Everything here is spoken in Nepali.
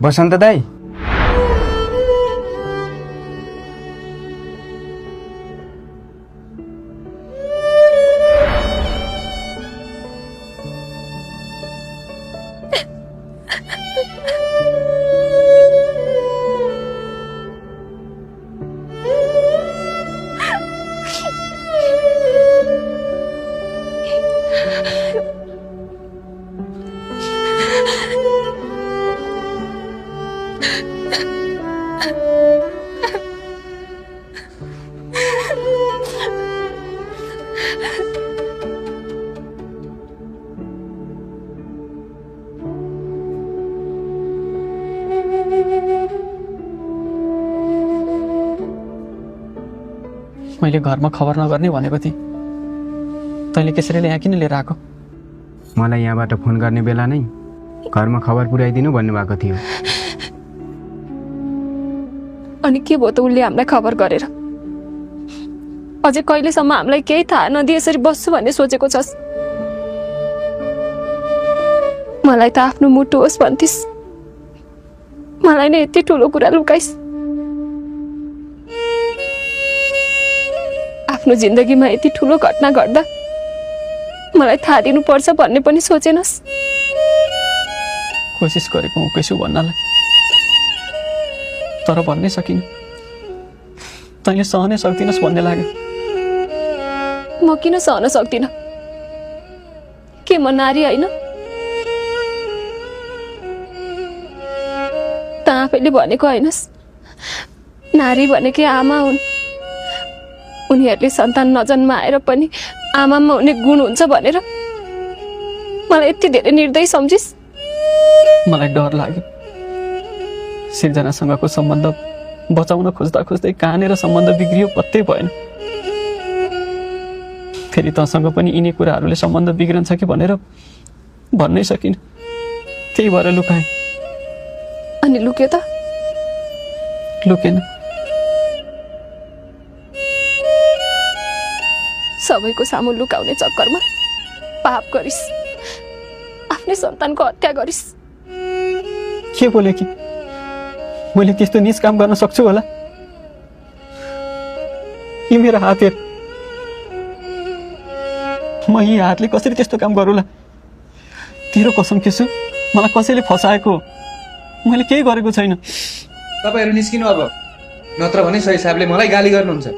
बसन्त दाई, मैले घरमा खबर नगर्ने भनेको थिएँ। तैँले कसरी यहाँ किन लिएर आएको? मलाई यहाँबाट फोन गर्ने बेला नै घरमा खबर पुर्याइदिनु भन्नुभएको थियो। अनि के भयो त उसले हामीलाई खबर गरेर? अझै कहिलेसम्म हामीलाई केही थाहा नदिए यसरी बस्छु भन्ने सोचेको छस्? मलाई त आफ्नो मुटु होस् भन्थिस्, मलाई नै यति ठुलो कुरा लुकाइस्। आफ्नो जिन्दगीमा यति ठुलो घटना घट्दा मलाई थाहा दिनुपर्छ भन्ने पनि सोचेनस्। कोसिस गरेको हुँ कसो भन्नलाई, तर भन्नै सकिनँ। तैँले सहनै सक्दिनस् भन्ने लाग्यो। म किन सहन सक्दिनँ? के म नारी होइन? त आफैले भनेको होइनस् नारी भनेकै आमा हुन्, उनीहरूले सन्तान नजन्माएर पनि आमामा हुने गुण हुन्छ भनेर? मलाई यति धेरै निर्दयी सम्झिस्? मलाई डर लाग्यो। सिर्जनासँगको सम्बन्ध बचाउन खोज्दा खोज्दै कहाँनिर सम्बन्ध बिग्रियो पत्तै भएन। फेरि तँसँग पनि यिनै कुराहरूले सम्बन्ध बिग्रन्छ कि भनेर भन्नै सकिनँ। त्यही भएर लुकाएँ। अनि लुक्यो त? लुकेन। सबैको सामु लुकाउने चक्करमा पाप गरिस्, आफ्नै सन्तानको हत्या गरिस्। के बोले कि मैले त्यस्तो नीच काम गर्न सक्छु होला? यी मेरो हात हेर, म यी हातले कसरी त्यस्तो काम गरौँला? तेरो कसम खेल्छु, मलाई कसैले फसाएको हो, मैले केही गरेको छैन। तपाईहरु निस्किनु अब, नत्र भने सही हिसाबले मलाई गाली गर्नुहुन्छ।